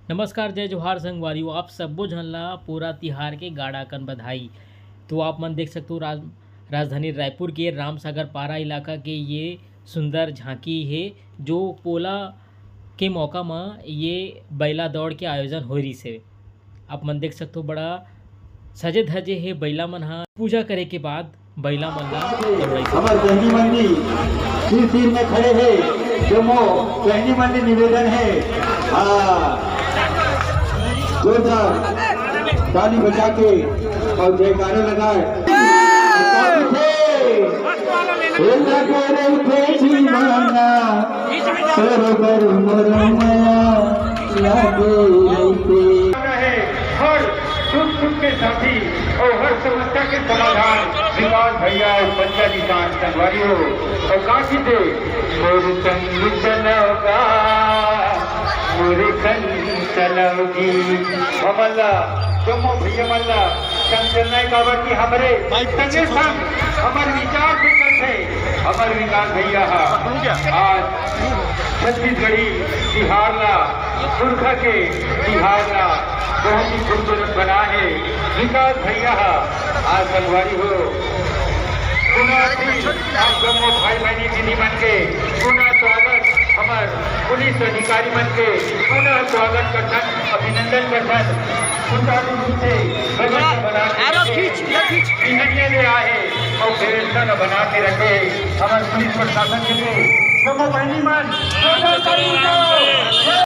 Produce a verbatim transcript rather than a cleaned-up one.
नमस्कार, जय जोहार संगवारी हो, आप सब्बो झन ला पोला तिहार के गाड़ा कन बधाई। तो आप मन देख सकते हो राज-, राजधानी रायपुर के रामसागर पारा इलाका के ये सुंदर झांकी हे, जो पोला के मौका म ये बइला दौड़ के आयोजन होय रिहिस हे। आप मन देख सकते हो बड़ा सजे धजे हे बइला मन ह। पूजा करे के बाद बइला मन ला दौड़ाई। हमर बहनी मन भी तीर तीर में खड़े हे, जो मो बहनी मन ले निवेदन हे, हाँ, जोरदार ताली बजा के अउ जयकारा लगाए। हे लगे रहिथे जीवना, तोर बर मोर मया लगे रहिथे। है हर सुख दुख के साथी और हर समस्या के समाधान विकास भैया और पंचा जी का संगवारी हो। और कहा कि दे मोर संग चलोगा, मोर संग चलोगी। हमला जम्मो भैया मल्ला संग चलना है, काबर कि हमरे संगे संग हमर विचार भी करथे हमर विकास भैया हा। आज छत्तीसगढ़ी तिहार ला, पुरखा के तिहार ला बहुत ही खूबसूरत बना हे विकास भैया हा। आज संगवारी हो, पुनः फिर आप जम्मो भाई बहनी दीदी मन के पुनः स्वागत, हमर पुलिस अधिकारी मन के पुनः स्वागत करथन, अभिनंदन करथन। सुचारू रूप से बजट बना के आरो रखे, खींच, इधर खींच। बिहनिया ले आए और व्यवस्था ला बना के रखे। हमर पुलिस प्रशासन के लिए जम्मो बहनी मन, जोरदार ताली बजाओ।